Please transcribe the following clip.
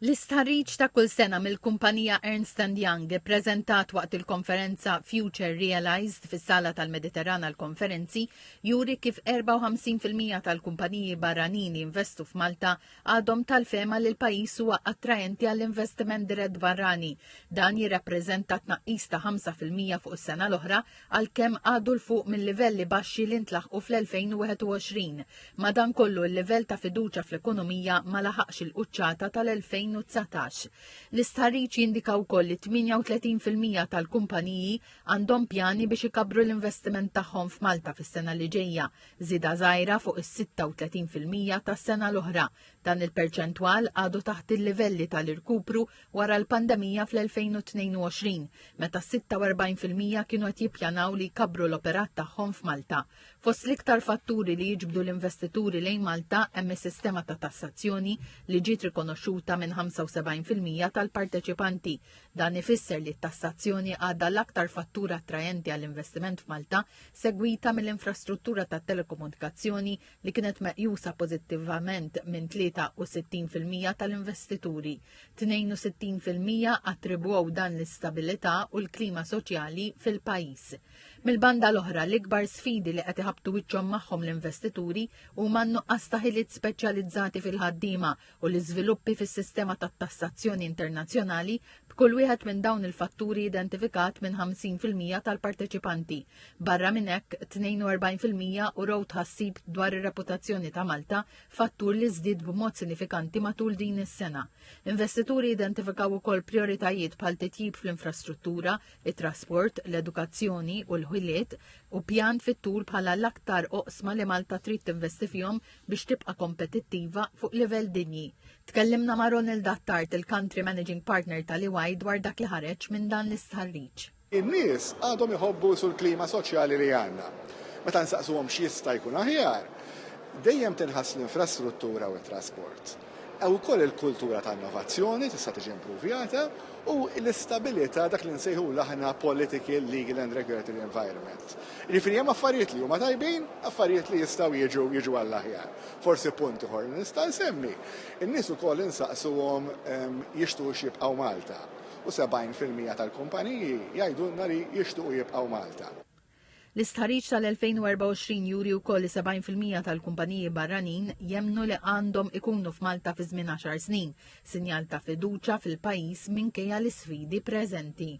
L-istħarriġ ta' kull sena mill-kumpanija Ernst and Young ippreżentat waqt il-konferenza Future Realized fis-Sala tal-Mediterran għall-Konferenzi juri kif 54% tal-kumpaniji barranin li jinvestu f'Malta għadhom tal-fehma li l-pajjiż huwa attraenti għall-investiment dirett barrani. Dan jirrappreżenta tnaqqis ta' 5% fuq is-sena l-oħra għalkemm għadu 'l fuq mil-livelli baxxi li ntlaħqu fl-2021. Madankollu l-livell ta' fiduċa fl-ekonomija ma laħaqx il-quċċata tal-2019. L-istħarriġ jindika wkoll li 38% tal-kumpaniji għandhom pjani biex ikabbru l-investiment tagħhom f'Malta fis-sena li ġejja, żieda żgħira fuq is-36% tas-sena l-oħra. Dan il-perċentwal għadu taħt il-livelli tal-irkupru wara l-pandemija fl-2022, meta 46% kienu qed jippjanaw li jkabbru l-operat tagħhom f'Malta. Fost l-iktar fatturi li jiġbdu l-investituri lejn Malta hemm is-sistema ta' tassazzjoni li ġiet rikonoxxuta minn 75% tal-parteċipanti. Dan ifisser li t-tassazzjoni għadha l-aktar fattur attrajenti għall-investiment f'Malta, segwita mill-infrastruttura tat-telekomunikazzjoni li kienet meqjusa pożittivament minn 63% tal-investituri. 62% attribwew dan l-istabilità u l-klima soċjali fil-pajjiż. Mill-banda l-oħra, l-ikbar sfidi li qed iħabbtu wiċċhom magħhom l-investituri huma n-nuqqas ta' ħiliet speċjalizzati fil-ħaddiema u l-iżviluppi fis-sistema tat-tassazzjoni internazzjonali b'kull wieħed minn dawn il-fatturi identifikat minn 50% tal-parteċipanti. Barra minn hekk, 42% urew tħassib dwar ir-reputazzjoni ta' Malta, fattur li żdied b'mod sinifikanti matul din is-sena. Investituri identifikaw ukoll prioritajiet bħal titjib fl-infrastruttura, it-trasport, l-edukazzjoni u l-ħiliet u pjan fit-tul bħala l-aktar oqsma li Malta trid tinvesti fihom biex tibqa' kompetittiva fuq livell dinji. Tkellimna ma' Ronald Attard, il-Country Managing Partner tal-EY dwar dak li ħareġ minn dan l-istħarriġ. In-nies għadhom iħobbu sul-klima soċjali li għandna. Meta nsaqsuhom x'jista' jkun aħjar, dejjem tinħass l-infrastruttura u t-trasport. Hemm ukoll il-kultura ta' innovazzjoni tista' tiġi impruvjata u l-istabilità dak li nsejħulu aħna political, legal and regulatory environment. Jiġifieri hemm affarijiet li huma tajbin, affarijiet li jistgħu jiġu jiġu għall-aħjar. Forsi punt ieħor li nista' nsemmi, in-nies ukoll insaqsuhom jixtuqux jibqgħu Malta u 70% tal-kumpaniji jgħidulna li jixtuqu jibqgħu Malta. L-istħarriġ tal-2024 juri wkoll li 70% tal-kumpaniji barranin jemmnu li għandhom ikunu f'Malta fi żmien 10 snin, sinjal ta' fiduċa fil-pajjiż minkejja l-isfidi preżenti.